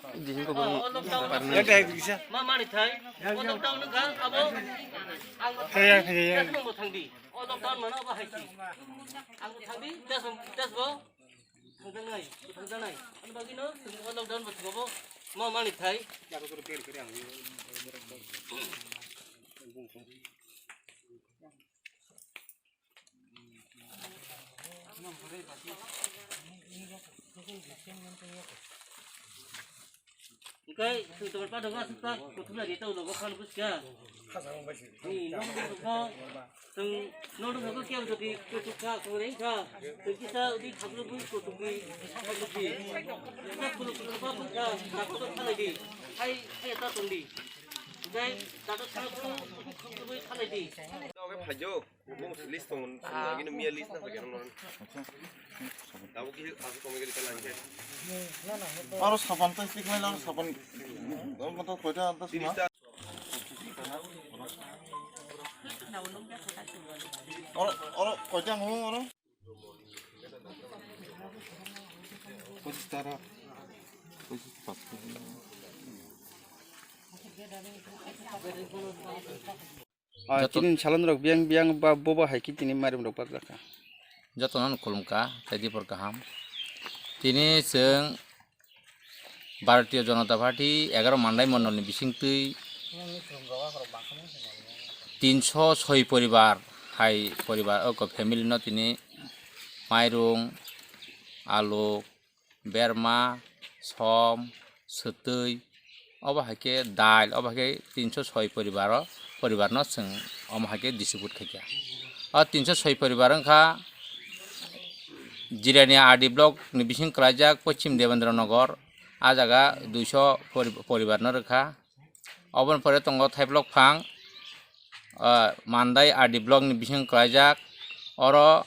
Di sini ko bang. Oh, lockdown. Parna. Yang kayak bisa. Ma mani thai. Oh, lockdown nang ka abo. Ang. Kayak, kayak. Yang nang mo thang di. Oh, lockdown mana abo hai si. Ang thang di. Tes, tes bo. Thang nai, thang nai. Ano bagi no. Oh, lockdown bo thang bo. Ma mani thai. Kai, sung tawar pa dong asuk ta, kuthum na rita ulo bokhan kuchka. Ni, nong dong ko, sung, nong dong ko kya ulo di kuchka, sung reng ka, sung kisa udi thaklo bui kuthum bui, kuthum bui. Kisa kulo kulo pa bui ka, thaklo thalai di. Hai, hai ta tong di. Kai, ta ta thaklo kuthum bui thalai di. Oke, phajo. Bung list tong, tong lagi ni mia list na lagi nang. Tahu ki aku kau mega kita langke. Aro sapan teh stick lain aro sapan. Aro mata koita antas ma. Aro aro koita ngu aro. Pochistar. Pochistar. Ah, joto tini salon rok biyang biyang ba bobo hai khe tini mairum rok bak jakha. Jotono khulumkha tei dipor kaham. Tini chwng Bharatiya Janata Party egaroh Mandai mondol ni bisingtwi tinso soi poribar hai poribar o family no tini mairung, alu, berma, som, swtwi, obo hai khe dal, obo hai khe tinso soi poribaro, poribarno chwng omo hai khe distribute khaikha. O tinso soi poribar wngkha Jirania R D block ni bising kwlaijak Poschim Debendra Nagar, a jaga duiso pori-, poribarno rwkha. Oboni pore tongo Thaiplok Phang, ah, Mandai R D block ni bising kwlaijak, oro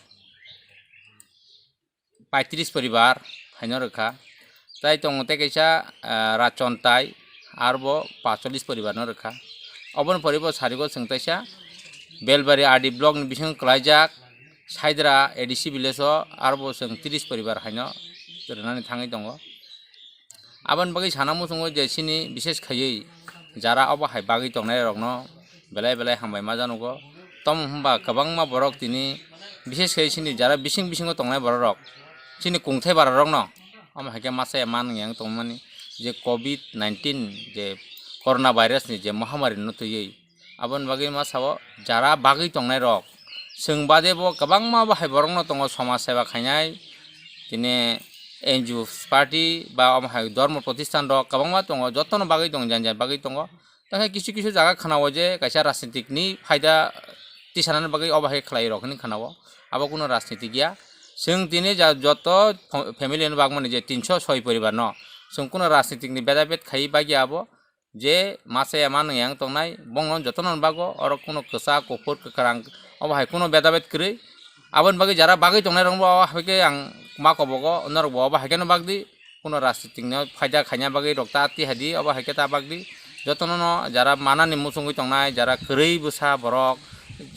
paitris poribar haino rwkha. Tai tongo tei kaisa, ah, Rachon Tai, arbo pacholis poribarno rwkha. Oboni pore bo sarigo chwng taisa Belbari R D block ni bising kwlaijak Saidra A D C village o arbo chwng tris poribar haino rwnani thangwi tongo. Aboni bagwi sana muchungo je chini bishes khaiwi jara obo hai bagwi tongnai rokno belai belai hambai ma janugo. Tomo hwnba kwbangma borok tini bishes khaiwi chini jara bising bisingo tongnai borok rok, chini kungthai bara rokno omo hai khe masa ya man yang tongmani je covid nineteen je corona virus ni je mohamari no twiwi Aboni bagwi ma sao, jara bagwi tongnai rok, chwng bade bo kwbangma bo hai borokno tongo, somaj seba khainai, tini N G O party ba omo hai dhormo protisthan rok kwbangma tongo, jotono bagwi tongo, jan jan bagwi tongo. Tei kisu kisu jaga khwnao je kaisa rajnitik ni phaida tisanani bagwi obo hai khlai rok hinwi khwnao, abo kuno rajnitik ya. Chwng tini ja joto family ni bagmani je tinso soi poribar no chwng kuno rajnitik ni beda bed khai bagya abo. Je masa ya manwi yang tongnai, bongno jotono bago, oro kuno kwchak, kuphur, kwkhrang, obo hai kuno beda bed kwrwi. Aboni bagwi jara bagwi tongnai rokbo obo hai khe ang ma kobogo, norokbo obo hai kheno bagdi, kuno rajnitik no phaida khaina bagwi rok ta tihadi, obo hai khe ta bagdi. Jotono no jara manani muchungwi tongnai, jara kwrwi bwsa borok,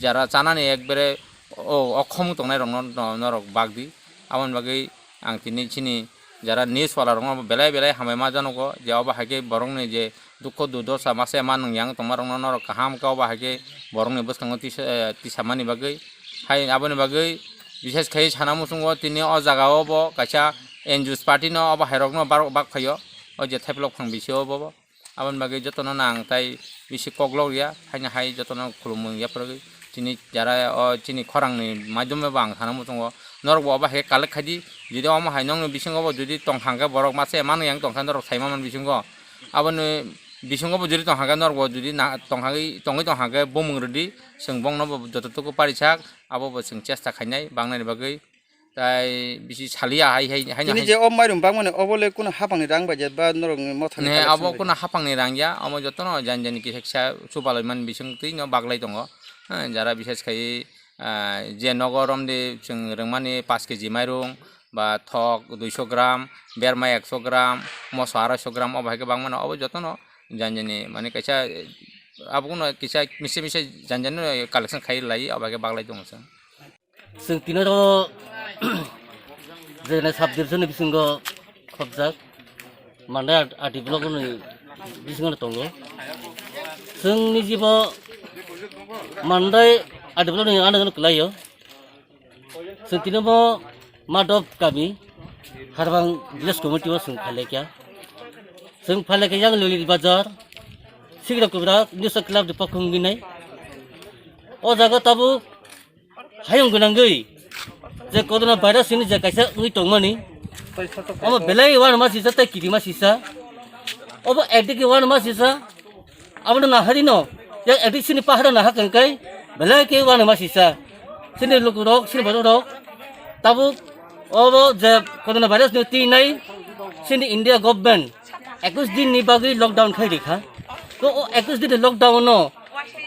jara chanani ekbare o okhom tongnai rokno no-, norok bagdi. Aboni bagwi ang tini chini jara news wala rokno belai belai hambai ma janogo je obo hai khe borokni je dukho durdosa masa ya manung yang tongma rokno norok kaham khe obo hai khe borokni bwskango tisa, eh, tisamani bagwi. Hai aboni bagwi bishes khai sana muchungo tini o jaga o bo kaisa N G O party no obo hai rokno bak, bak phaio o je Thaiplok Phang bisi o bo. Aboni bagwi jotono nang tai bisi koklok ya, haino hai jotono khulumung yaphar tini jara o chini khorang ni maidom bai bo ang sana muchungo norok bo obo hai khe collect khai di, jodi omo hai nokni bisingo bo jodi tong hang khe borok masa ya manwi yang tong khe norok sai ma man bisingo, aboni bisingo bo jodi tong hang khe norok bo jodi na tong hang khe tongwi tong hang khe bumung rwdi, chwng bongno bo joto tuku parisak abo bo chwng chesta khainai bangnani bagwi. Tai bisi saliya hai, hai, hai, tini hai. Je o mairum bangmani obo le kuno hapangni rang bai je ba norokni mothani ne collection abo bai kuno je? Hapangni rang ya, omo jotono jani jani kisa kisa chubalaimani bising twi no baglai tongo. Eh, jara bishes khai, ah, je nogo romdi chwng rwngmani paanch K G mairung ba thok duiso gram, berma ekso gram, moso araisho gram obo hai khe bangmano obo jotono jani jani mani kaisa, eh, abo kuno kisa misa misa jani jani collection khai lai obo hai khe baglai tongo chwng. Chwng tini oro Jene sub division ni bisingo khopjak Mandai R D block ni bisingo tongo. Chwng ni jibo Mandai R D block ni ano kwlaio. Chwng tini bo Madhop kami Harbang village committee o chwng phailai kha. Chwng phailai kha yang Luli Bazar Sigra Kubra News Club de pokhong ginai. O jaga tabuk hayung gwnangwi je corona virus hwnwi je kaisa wngwi tongmani, omo belai uanama sisa tei kirima sisa. Obo ekdike uanama sisa, abono naharino, yang ekdik sini paharo nahakha hwnkhe, belai khe uanama sisa. Sini lukurok, sini bororok, tabuk obo je corona virus ni twi nai, sini India government ekus din ni bagwi lockdown khai rikha. To o ekus din ni lockdown no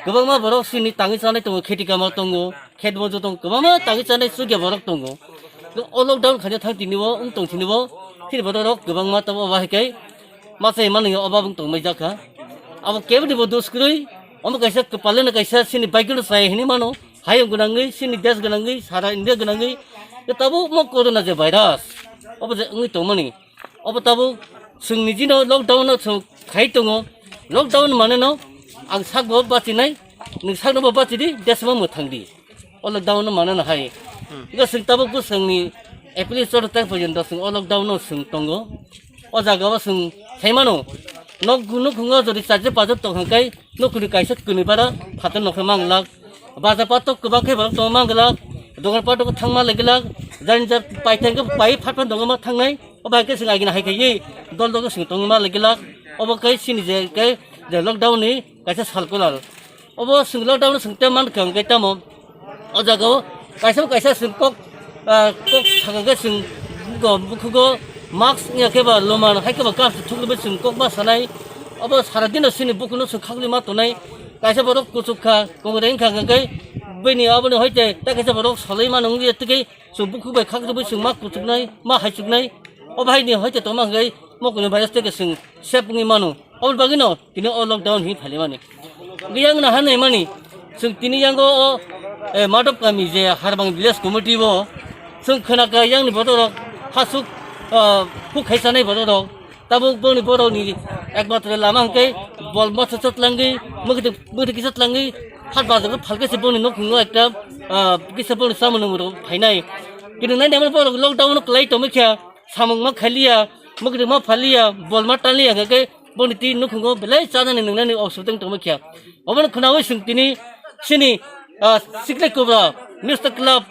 kwbangma borok sini tangwi chanai tongo, kheti kama tongo, khet bojo tongo, kwbangma tangwi chanai chukya borok tongo. To o lockdown khaina thang tini o wng tong tini o, sini bororok kwbangma tamo bahai kai. Masa imani oba bung tongmai jakha. Abo kebni bo dos kwrwi, omo kaisa kwpaleno kaisa sini baikeno sai hini mano. Hayung gwnangwi, sini des gwnangwi, sara India gwnangwi. Ke tabuk mo corona je virus. Obo je wngwi tongmani. Obo tabuk chwng nijino lockdown no chwng khai tongo. Lockdown mane no ang sakbo bachinai, nwng sakno bo bachidi, desma mwthangdi. O lockdown no manano hai. Hwnkhe chwng tabuk bwswngni April chwda tarik porjonto chwng o lockdown no chwng tongo. O jaga o chwng saimano, nok nukhungo jodi charje pajar tong hwnkhe nukhungni kaisa kwnwi bara phatar nokhe manglak. Bajar patok kwbang khe borok tongma manglak. Dogan patok thangma leglak. Jani ja paithang khe pai phat phat dogoma thangnai. O bai khe chwng agini hai khaiwi dol dol khe chwng tongma leglak. Obo khe chini je khe je lockdown ni kaisa sal kwlal. Obo chwng lockdown chwng tei mankha hwnkhe tamo o jaga o kaisa bo kaisa chwng kok, ah, kok saka khe chwng bugo bukhugo mask wngya khe ba luman hai khe ba gam thuklubai chwng kok ma sanai. Obo sara dino chini bukuno chwng khakli ma tonai. Kaisa borok kuchuk kha, kongrai wngkha hwnkhe bini aboni hoite tei kaisa borok salai mano wngya tei chwng bukhuk bai khaklubai chwng ma kuchuknai, ma haichuknai. O bahai ni hoite tongma hwnkhe mokoni virus tei chwng sep wngwi mano. Oboni bagwino tini o lockdown hi phalimani. Yang na hanai mani chwng tini yango o, eh, Madhop kami je Harbang village committee bo chwng khwnaka yang ni botorok hasuk, ah, huk khai sanai botorok. Tabuk boni borokni ekmatro lama hwnkhe bol motha chot langwi, mwkhwtwng, mwkhwtwng kisa tlangwi, hat bazar phalkhe se boni nukhungo ekta, ah, kisa boni samung nungmung phainai. Kintu nai naimani borok lockdown no kwlai tongwi kha. Samung ma khaliya, mwkhwtwng ma phaliya, bol ma tanliya hwnkhe boni twi nukhungo belai chanani nwngnani osubidang tongma kha. Obono khwnawi chwng tini chini, ah, Sikla Kubra News Club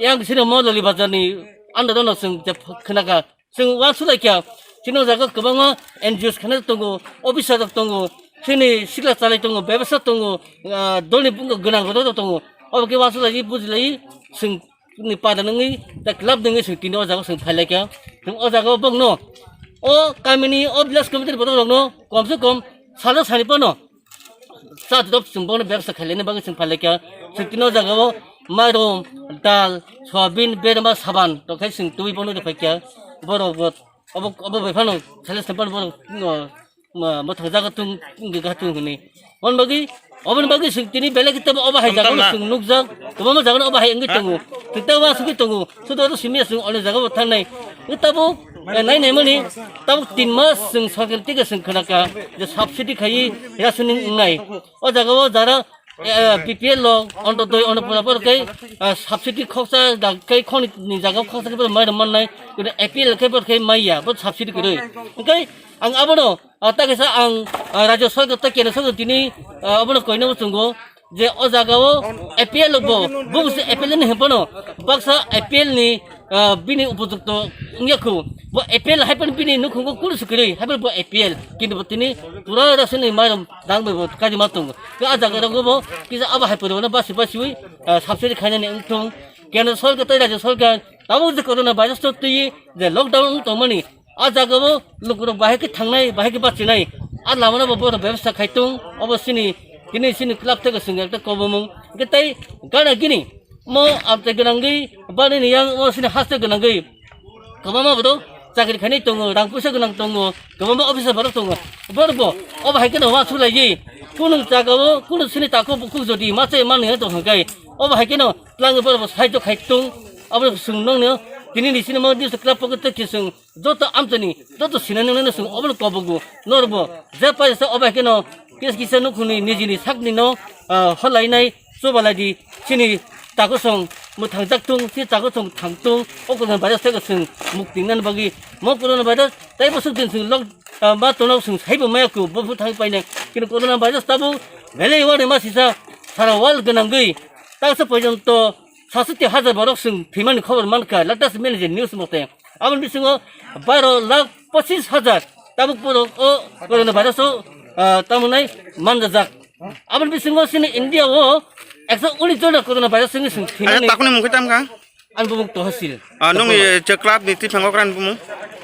yang chini Mololi Bazar ni under no chwng je khwnakha. Chwng uansuk lai kha, chini o jaga kwbangma N G Os khana tongo, officer rok tongo, chini sikla chalai tongo, bebasa tongo, ah, dolni bumung gwnang rok tongo. Obo khe uansuk lai, buji lai, chwng ni pada nungwi, ta club nungwi chwng tini o jaga o chwng phai lai kha. Chwng o jaga o bokno, o kamini, o village committee ni borok rokno, kom se kom, salo sani phano, cha dop chwng bono bebsa khailani bagwi chwng phai lai kha. Chwng tini o jaga o mairum, dal, soyabin, berma, saban, tong khai chwng twi bono rw phai kha. Borok bo, obo, obo bai phano, salo sani phano borok, ma, ma thangjago tung, wngkha tung hwnwi. Oboni bagwi, oboni bagwi chwng tini belai khe tebo obo hai jaga no chwng nukjak, kwbangma jaga no obo hai wngwi tongo. Chwng tei uansugwi tongo, sudo oro simi chwng oni jaga bo thangnai. Wngwi tabuk, eh, nai nai mani, tabuk tin mas chwng sorkar theke chwng khwnakha, je subsidy khaiwi rationing wngnai. O jaga o jara, eh, B P L rok, Ontodoi, Annapurna borok khe, eh, subsidy khoksa da khe khoni ni jaga o khoksa khe borok mai rw mannai, A P L khe borok khe maiya, bo subsidy kwrwi. Hwnkhe ang abono, ah, ta kaisa ang, ah, Rajya Sorkar tei Kendra Sorkar tini, ah, abono koina muchungo je o jaga o A P L bo, bo se A P L ni hwnphano baksa A P L ni, ah, bini upojukto wngya khu. Bo A P L hai phano bini nukhungo kunu se kwrwi, hai phano bo A P L. Kintu bo tini pura rasoni mairum dang bai bo kaji ma tongo. Khe a jaga rogo bo kisa abo hai poribo no basi basiwi, ah, subsidy khainani wngthung. Kendra Sorkar tei Rajya Sorkar tabuk je corona virus to twiwi je lockdown wng tongmani, a jaga o lukurok bahai khe thangnai, bahai khe bachinai, a lama no bo borok bebasta khai tung, obo sini, tini sini club theke chwng ekta kobomung. Hwnkhe tei gana gini mo amchai gwnangwi, bani ni yang mo sini haste gwnangwi, kwbangma borok chakri khainai tongo, rang puisa gwnang tongo, kwbangma officer borok tongo, borok bo obo hai kheno uansuk laiwi, kunu jaga o, kunu sini takhuk bukhuk jodi machai manwi tong hwnkhe, obo hai kheno twlangwi borok bo saijo khai tung, abo chwng nokni tini ni sini mo news club pocket tei chwng joto amchaini, joto sinani nangni chwng obono kobogo, norbo je paisa obo hai kheno kis kisa nukhungni nijini sakni no, ah, holainai, chubalaidi, chini takusong mwthang jak tung, chini takusong thang tung, o corona virus theke chwng mukti nani bagwi, mo corona virus tei bwswk din chwng lok, ah, ma tono chwng saibo maya ku, bo thang painai, kini corona virus tabuk belai wari ma sisa sara world gwnangwi, taksa porjonto sasoti hajar borok chwng thwimani khobor mankha, latest manager news mote. Aboni bisingo baro lakh pochis hajar Tabuk borok o corona virus o, ah, tamo nai manjajak. Aboni bisingo chini India o ekso unis jona corona virus ni sing Acha, thwinani. Takuni mungkhe tam kha? Ani bumung Tohasil. Ah, nung, eh, je club ni twi phango kran bumung?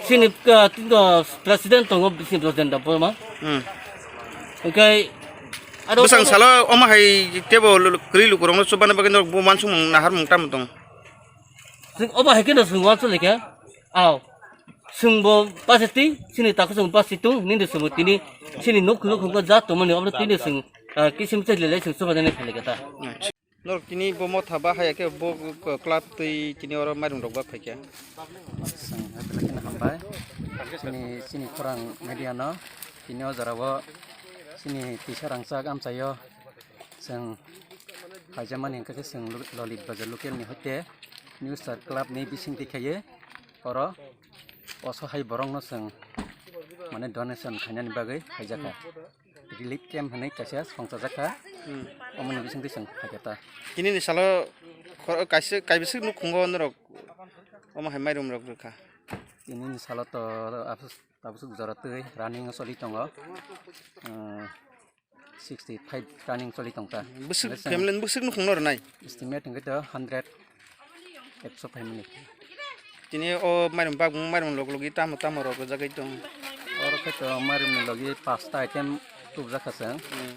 Chini, ah, tingo president tongo, bisi president da Burma. Hmm. Oke. Aro Bwsang salo omo hai tebo lu-, lu-, kwrwi lukurokno chubana bagwi norok bo wansukmung nahar mung tamo tong? Chwng obo hai kheno chwng wansuk laikha. Aw. Chwngbo pasiti, chini takhuk chwng pasitung, nini chwngbo tini, chini nuk nuk nuk ja tongmani obo tini chwng, ah, kisim chai lele chwng chuba jani phai laikha ta. Norok tini bo motha ba haya khe bo club twi tini oro mairum rok ba phaikha. Chwng hai belai kheno hambai. Chini, chini khorang media no tini o jora o chini tisa rangchak amchaio chwng phaijamani hwnkhe chwng Lo-, Lolit Bazar local ni hoite New Star Club ni bising twi khaiwi oro osohai borok no chwng mane donation khainani bagwi phaijakha. Relief camp hinwi kaisa songchajak kha. Hmm. Omoni bisingtwi chwng phaikha ta. Tini ni salo khor-, kaisa, kaibwswk nukhungo norok omo hai mairum rok rwkha? Tini ni salo to abs-, tabuk jora twi running o choli tongo. Hmm, sixty five running choli tongkha. Bwswk Bwswk family ni bwswk nukhung no rwnai? Estimate hwnkhe to hundred, ekso family. Tini o mairum bagmung mairum log logi tamo tamo rok rwjagwi tong? Oro khe to mairum ni logi pasta item tubjak kha chwng. Hmm.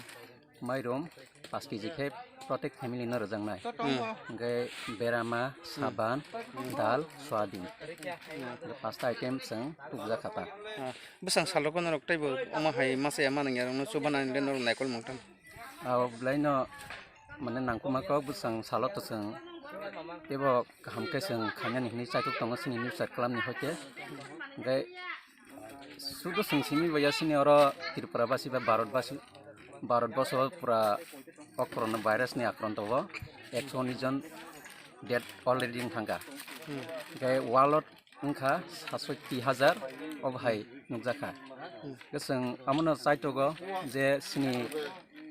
Mairum paanch K G khe protek family no rwjaknai. Hmm. Hwnkhe berama, Hmm. saban, Hmm. dal, soyabin. Hmm. Hwnkhe pasta item chwng tubjak kha ta. Ah, bwsang salo kono rok teibo omo hai masa ya manang ya rok no chubanani le norok naikol mangtam. Abo belai no mane nangkukma kok bwsang salo to chwng teibo kaham khe chwng khainani hinwi chaitok tongo chini New Star Club ni hoite. Hwnkhe sudu chwng simi bai ya chini oro Tripura basi ba Bharat basi, Bharat borso pura o corona virus ni akronto o ekso unis jon dead already wng thangkha. Hmm. Hwnkhe world wngkha satsotti hajar obo hai nukjakha. Hmm. Hwnkhe chwng amono chaitogo je chini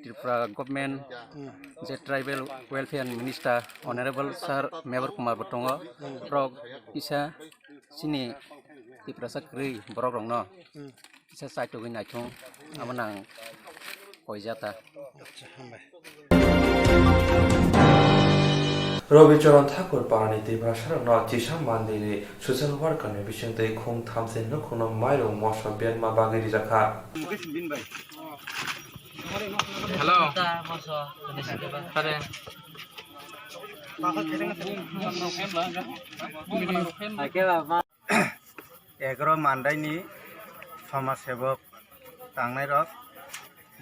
Tripura government Hmm. je tribal welfare minister honorable sir Mebar Kumar bo tongo. Hmm. Borok kisa chini Tiprasa kwrwi borok rokno Hmm. kisa chaitogwi naithung abo nang koijata. Acha, hambai. Robi Charan Thakur parani Tiprasarokno Chisa Mandiri social worker ni bisingtwi khung thamsini nukhungno mairum moso berma bagwi rijakha. Hello. Are. Egaro mandaini somaj sebok tangnairok,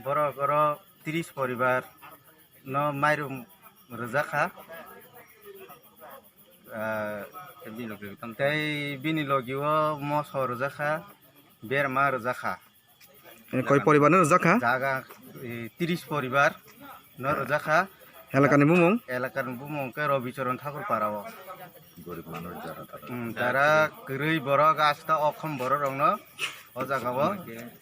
borok oro tris poribar no mairum rwjakha. Ah, tei bini logi o moso rwjakha, berma rwjakha. Eh, koi poribar no rwjakha? Jaga, eh, tris poribar no rwjakha. Elakani bumung? Elakani bumung khe Robi Charan Thakur para o. Hmm, tara kwrwi borok, asta okhom borok rokno o jaga o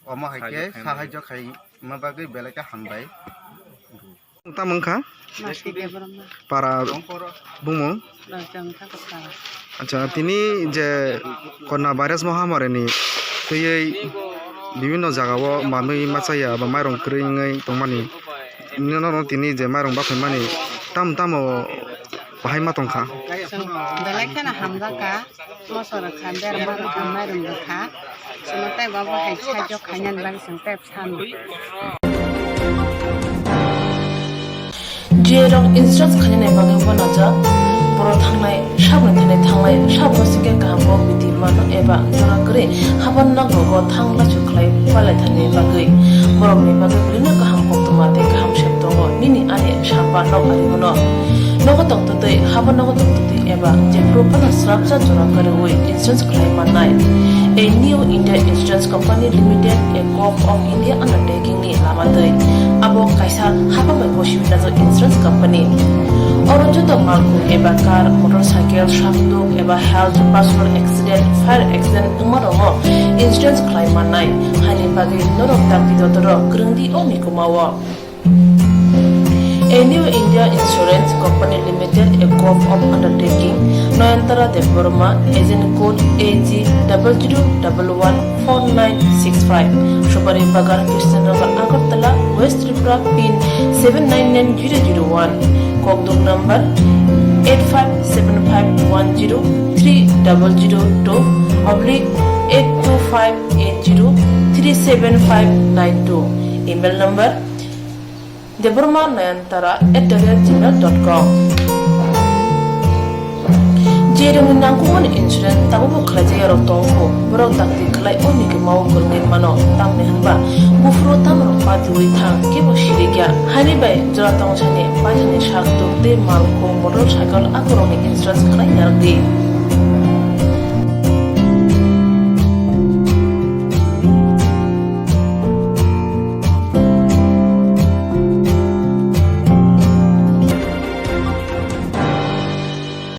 omo hai khe sahajyo khaima bagwi belai khe hambai. Tamo wngkha? Masti Debbarma. Para bumung? Rajang Thakur para. Acha, tini je corona virus mohamari ni twiwi bibinno jaga o manwi machaya ba mairum kwrwi wngwi tongmani. Nino no tini je mairum bakhaimani tam tamo bahai ma tongkha? Belai kheno hamjakha. Moso rwkha, berma rwkha, mairum rwkha. Chwngno tei bo hai sahajyo khainani bagwi chwng tei sano. Jerok insurance khainani bagwi uanajak, borok thangnai, saboni thani thangnai, saboni singkhe kaham kok bidi rwmano eba jora kwrwi haban nogo thang lachu khlai palaithani bagwi. Borokni bagwi belino kaham koktwma tei kaham sep tongo, nini ani samba nok ari bono. Nogo tongtwtwi, haban nogo tongtwtwi eba jephuru phano srapsa jora kwrwi insurance khlai mannai. A New India Insurance Company Limited, a Corp of India undertaking ni lama twi. Abo kaisa hapang bai bosi binajak insurance company. Oro joto malkhung eba car, motorcycle, sakduk eba health, personal accident, fire accident wngma rokno insurance khlai mannai. Haini bagwi norok dakti dotoro kwrwngdi o mikuma o. A New India Insurance Company Limited, a gov of undertaking, Nayantara Debbarma, agent code A G double zero double one four nine six five. Subari Bagan, Krishnanagar, Agartala, West Tripura, pin seven nine nine zero zero one. Kokduk number eight five seven five one zero three double zero two oblique eight two five eight zero three seven five nine two. Email number Debbarma Nayantara at the rate gmail dot com. Je rangni nangkukmani insurance tabukbo khlaijak yarok tongkho, borok dakti khlai o nigwmao kwrwngwi mano, tamni hwnba buphuru tamrok patiwi thang, kebo sirikya. Haini bai jora tongsani paithani sak tuk tei malkhung, motorcycle akorokni insurance khlai narwkdi.